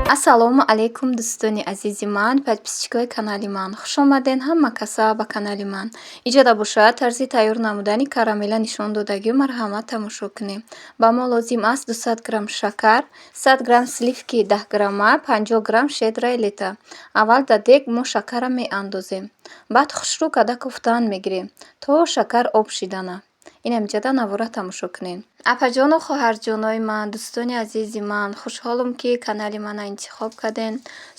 Ассалому алайкум, дӯстони азизи ман, подписчикои канали ман. Хушомаден ҳама каса ба канали ман. Иҷода бошад, тарзи тайёр намудани карамела нишон додагиё, марҳамат, тамошо кунем. Ба мо лозим аст 200 грамм шакар, 100 грамм сливки 10 грамма, 50 грамм щедрое лето. Аввал дар дег мо шакарра меандозем. Баъд хушрӯ карда кофтан мегирем, то шакар об шидана. Инам иҷода навора тамошо кунем. Апаҷону хоҳарҷонои ман, дӯстони азизи ман, хушҳолам, ки канали мана интихоб карден,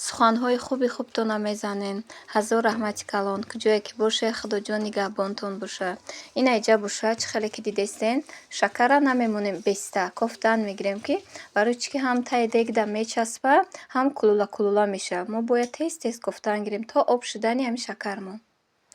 суханҳои хуби хубтона мезанен. Ҳазор раҳмати калон. Куҷое ки боше, Худоҷон нигаҳбонтон боша. Ина иҷа боша, чӣ хеле ки дидестен, шакарра намемонем беста, кофтан мегирем, ки барои чӣ ки ҳам таи дегда мечаспа, ҳам кулула кулула мешавад. Мо бояд тез тез кофтан гирем то об шудани ҳамин шакармон.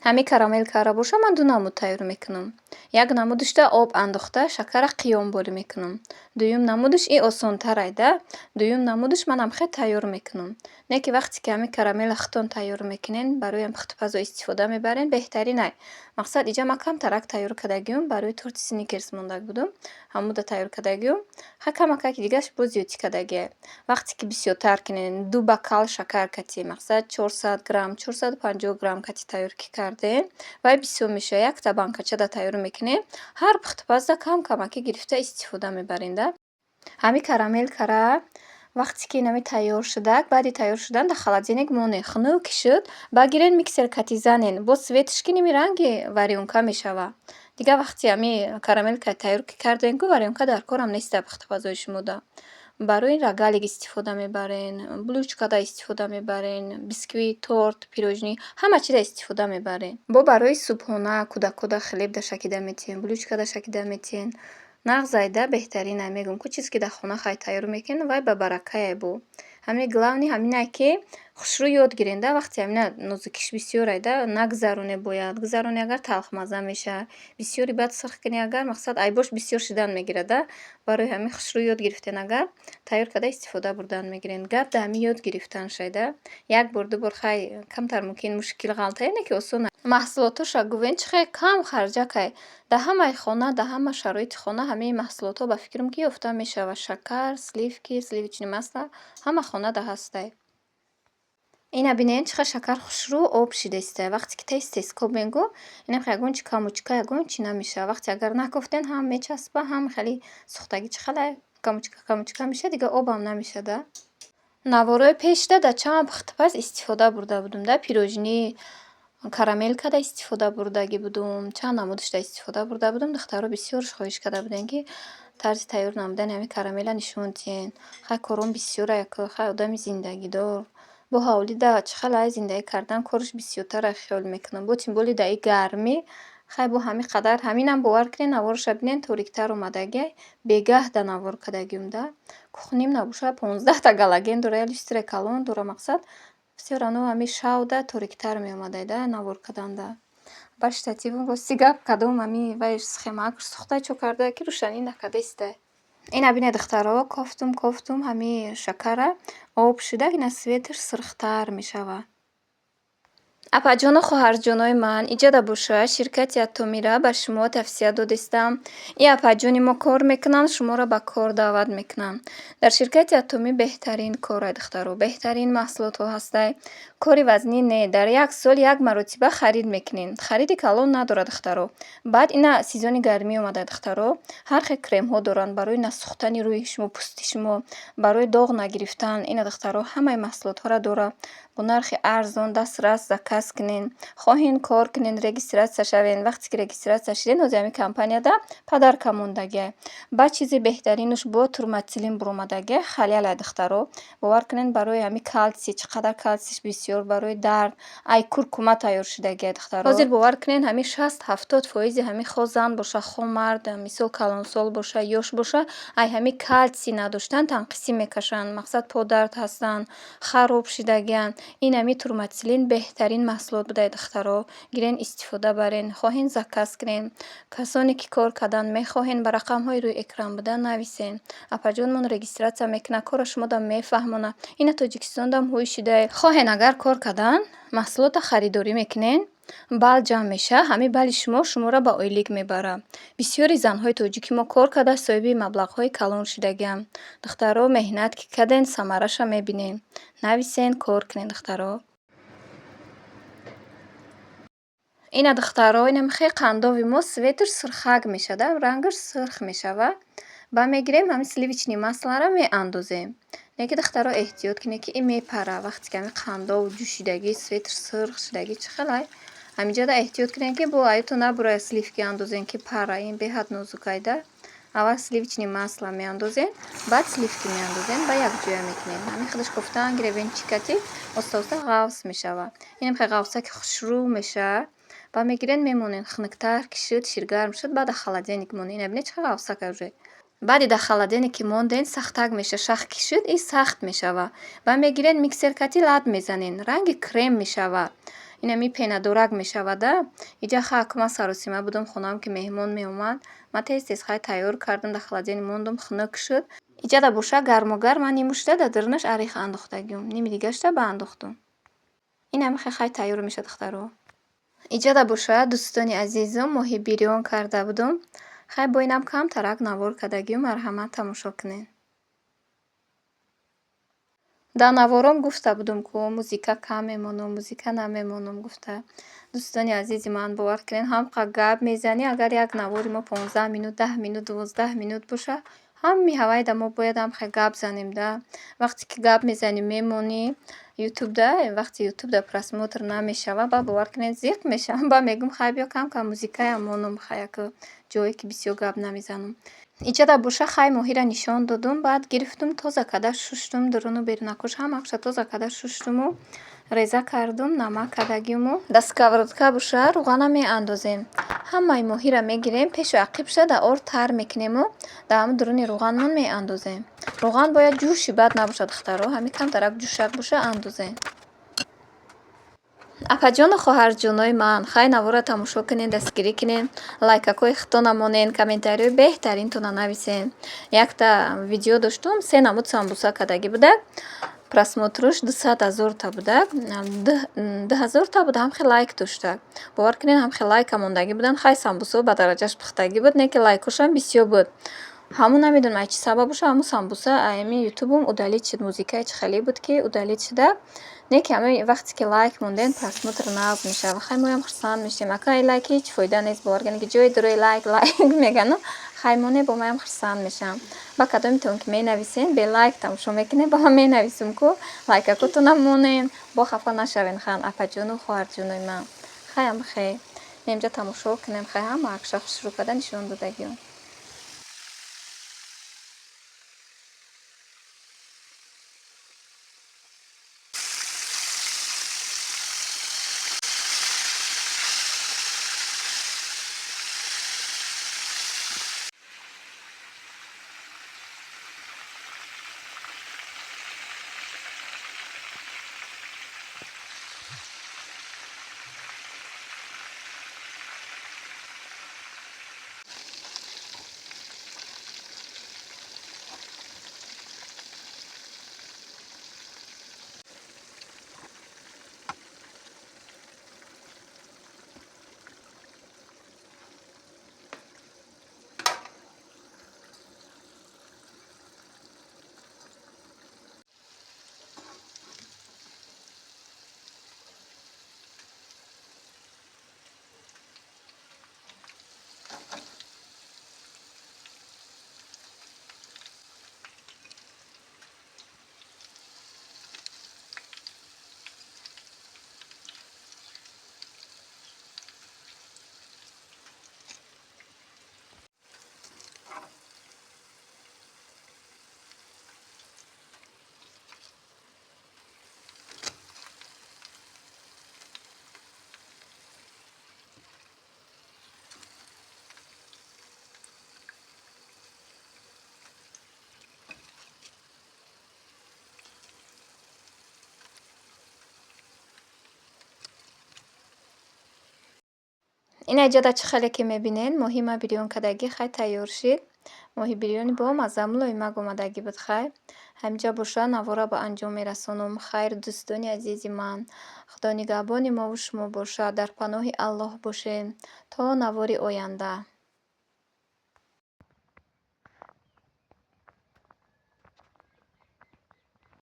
Ҳамин карамелкара боша, ман ду намуд тайёр мекунам. Як намудушда об андохта, шакарра қиём борӣ мекунам. Дуюм намудуш и осонтарай да. Дуюм намудуш манам хел тайёр мекунам. Не ки вақте ки ҳамин карамела худтон тайёр мекунен, барои пухтупазо истифода мебарен, беҳтаринай. Мақсад, иҷа ман камтарак тайёр кардагиюм, барои торти Сникерс монда будум. Ҳамуда тайёр кардагиюм. Ха, камакак дигаш боз зиёдтӣ кардагиай. Вақте ки бисёртар кунен, ду бокал шакар кати, мақсад, 400 грамм, 450 грамм кати тайёр ки кардем, вай бисёр мешавад. Якта банкачада тайёр мекунем, ҳар пухтупазда кам камакӣ гирифта истифода мебарем да. Ҳамин карамелкара вақте ки инами тайёр шудак, баъди тайёр шудан дар холодильник монед. Хунук ки шуд, багирен, миксер кати занен. Боз цветаш ки ними ранги варёнка мешавад. Дигар вақти ҳами карамелка тайёр ки кардем, ку варёнка дар корам нест дар пухтупазои шумода. Барои рогалик истифода мебарен, булочкада истифода мебарен, бисквит, торт, пирожни, ҳама чиза истифода мебарен. Бо барои субҳона кӯдакода хлебда шакида метиҳен, булочкада шакида метиҳен. Нағзайда, беҳтаринай, мегӯм ку, чизе ки дар хона хай тайёр мекунем, вай ба баракае бо. Ҳамин главный ҳаминае, ки хушрӯ ёд гирен да. Вақте ҳамина нозукиш бисёрай да, нагзароне, бояд гузароне, агар талхмазза мешавад. Бисёри баъд сирх кунӣ агар, мақсад, айбош бисёр шудан мегирад да. Барои ҳамин хушрӯ ёд гирифтен агар, тайёр карда истифода бурдан мегирен. Гап дар ҳамин ёд гирифтаншай да. Як бор, ду бор хай камтар мумкин мушкил ғалтае, не ки осон. Маҳсулотоша гӯвен, чӣ хел кам харҷакай. Дар ҳамаи хона, дар ҳама шароити хона ҳамаи маҳсулотҳо, ба фикрам, ки ёфта мешавад. Шакар, сливки, сливочное масло ҳама хонада ҳастай. Ина бинед, чӣ қадр шакар хушрӯ об шидаистай. Вақте ки тез тез кобем гу, инам ягон чи комочка, ягон чи намешавад. Вақте агар накофтен, ҳам мечаспа, ҳам хеле сӯхтагӣ, чӣ хеле комочка комочка мешавад, дигар обам намешавад да. Наворои пешда дар чанд пухтупаз истифода бурда будум да, пирожни, карамелкада истифода бурдагӣ будум, чанд намудашда истифода бурда будум. Духтаро бисёр хоҳиш карда будем, ки тарзи тайёр намудани ҳамин карамела нишон диҳен. Хай, кором бисёрая ку, хай, одами зиндагидор. Бо ҳавлида чӣ хел ай зиндагӣ кардан, кораш бисёртара хиёл мекунам. Бо тем более дар ин гармӣ, хай, бо ҳамин қадар ҳаминам бовар кунед, навораша бинед, ториктар омадагиай, бегаҳ да навор кардагиум да. Кухним набошад, 15-та галоген дора, як люстраи калон дора, мақсад, всё равно ҳамин шавда ториктар меомадай да навор карданда. Ба штативам, рости гап, кадом ҳамин вай схемаакш сӯхта чо карда, ки рӯшанӣ накардаистай. Ина бинед, духтаро, кофтум, кофтум, ҳамин шакара об шуда, ина цветаш сурхтар мешавад. Апаҷону хоҳарҷонои ман, иҷода боша, ширкати Атомира ба шумо тавсия додистам. И апаҷони мо кор мекунанд, шуморо ба кор даъват мекунанд. Дар ширкати Атомӣ беҳтарин корай, духтаро, беҳтарин маҳсулотҳо ҳастай. Кори вазнин не, дар як сол як маротиба харид мекунем. Хариди калон надорад, духтаро. Баъд ина сезони гармӣ омада, духтаро, ҳар хел кремҳо доранд барои насӯхтани рӯи шумо, пӯсти шумо, барои доғ нагирифтан. Ина, духтаро, ҳамаи маҳсулотҳоро дорад. Бо нархи арзон дастрас заказ кунен. Хоҳен кор кунен, регистрация шавен. Вақте ки регистрация шуден, ҳозир ҳамин компанияда подарка мондагиай. Баъд чизи беҳтаринаш бо турмацилин буромадагиай, халялай, духтаро. Бовар кунед, барои ҳамин калтсий, чӣ қадар калтсиш бисёр, барои дард, ай куркума тайёр шудагиай, духтаро. Ҳозир бовар кунед, ҳамин 60-70 фоизи ҳамин, хоҳ зан боша, хоҳ мард, мисол, калонсол боша, ёш боша, ай ҳамин калтсий надоштан танқисӣ мекашанд. Мақсад, подард ҳастанд, хароб шудагианд. Ин ҳамин турмацилин беҳтарин маҳсулот будай, духтаро. Гирен, истифода барен, хоҳен заказ кунен. Касоне ки кор кардан мехоҳен, ба рақамҳои рӯи экран буда нависен. Апаҷонмон регистрация мекунад, корро шумода мефаҳмонад. Ина Тоҷикистондам ҳуй шудае. Хоҳен агар кор кардан, маҳсулотро харидорӣ мекунен. Балл ҷамъ мешавад, ҳамин балли шумо шуморо ба ойлик мебарад. Бисёри занҳои тоҷики мо кор карда соҳиби маблағҳои калон шудагианд. Духтаро, меҳнат ки кардем, самараша мебинем. Нависен, кор кунед, духтаро. Ина, духтаро, инам хеле қандови мо цветаш сурхак мешавад, рангаш сурх мешавад. Баъд мегирем, ҳамин сливочный маслоро меандозем. Лекин, духтаро, эҳтиёт кунед, ки ин мепарад. Вақте ки ҳамин қандов ҷӯшидагӣ, цветаш сурх шудагӣ, чӣ хелай? Ҳаминҷода эҳтиёт кунед, ки бо аютон набурояд, сливки андозем, ки пара. Ин беҳад нозукайда. Аввал сливочный масло меандозем, баъд сливки меандозем, ба якҷоя мекунем. Ҳамин худаш кофтан гиребен чикати оста оста ғафс мешавад. Инам хеле ғафса ки хушрӯ мешавад. Баъд мегирен, мемонен, хунуктар ки шуд, ширгарм шуд, баъд дар холодильник монед. Ина бинед, чӣ қадр ғафса кард уже. Баъди дар холодильник ки монден, сахтак мешавад. Шах ки шуд, и сахт мешавад. Баъд мегирен, миксер кати лат мезанен. Ранги крем мешавад. Инами пенадорак мешавада. Иҷа хак ман саросима будам, хонаам ки меҳмон меомад. Ман тез тез хай тайёр кардам, дар холодильник мондум, хунук шуд. Иҷада боша гармогарм ман нимушта дар дарунаш орех андохтагиам. Ними дигашта баандохтум. Инами хай тайёр мешавад, духтаро. Иҷада боша, дӯстони азизум, моҳи бирён карда будум. Хай, бо инам камтарак навор кардагиам, марҳамат, тамошо кунед. Дар навором гуфта будум, ку музыка кам мемонам, музыка намемонам гуфта. Дӯстони азизи ман, бовар кунед, ҳамқа гап мезанӣ, агар як навори мо 15 минут, 10 минут, 12 минут боша, ҳамаи ҳавайда мо бояд ҳамхел гап занем да. Вақте ки гап мезанӣ, мемонӣ ютубда, вақте ютубда просмотр намешавад, баъд, бовар кунед, зиқ мешавам. Баъд мегӯям, хай, биё кам-кам музыкаям монам, хай, як ҷое ки бисёр гап намезанам. Иҷада боша, хай, моҳиро нишон додум, баъд гирифтум, тоза карда шуштум, дуруну берунакош ҳамаашро тоза карда шуштуму реза кардум, намак кардагиуму. Дар сковородка боша равғана меандозем. Ҳамаи моҳиро мегирем, пешу ақибша дар орд тар мекунему дар ҳамун дуруни равғанмон меандозем. Равған бояд ҷӯши бад набошад, духтаро, ҳамин камтарак ҷӯшак боша, андозем. Апаҷону хоҳарҷонои ман, хай, наворро тамошо кунед, дастгирӣ кунед, лайкакҳои худтона монед, комментариҳои беҳтаринтона нависед. Якта видео доштум, се намуд самбуса кардагӣ будак. Просмотруш 200 000-та будак, 2000-та буда, ҳам хел лайк доштак. Бовар кунед, ҳам хел лайка мондагӣ буданд. Хай, самбусаҳо ба дараҷаш пухтагӣ буд, не ки лайкҳошам бисёр буд. Ҳамун намедонам, ай чӣ сабаб боша, ҳамун самбуса ами ютубум удалить шуд. Музыкаи чӣ хеле буд, ки удалить шуда. Не ки ҳамин вақте ки лайк мондем, просмотр нағз мешавад. Хай, моям хурсанд мешавем. Ака, ин лайк ҳеҷ фоида нест, бовар кунед, ки ҷои дурои лайк лайк мегану, хай, моне, бо маям хурсанд мешавам. Ба кадомитон ки менависен, бе лайк тамошо мекунед, ба ман менависум, ку лайкакотонам монен, бо хафа нашавен, хан, апаҷону хоҳарҷонои ман. Хай, ам хе. Инҷа тамошо кунем, хай, ҳама акша хушрӯ карда нишон додагиам. Ина иҷода чӣ хеле ки мебинед, моҳи ма бирён кардагӣ хай тайёр шид. Моҳи бирёни бо мазза, мулоимак омадагӣ буд. Хайр, ҳаминҷа боша, навора ба анҷом мерасонам. Хайр, дӯстони азизи ман, Худо нигаҳбони мову шумо бошад, дар паноҳи Аллоҳ бошем то навори оянда.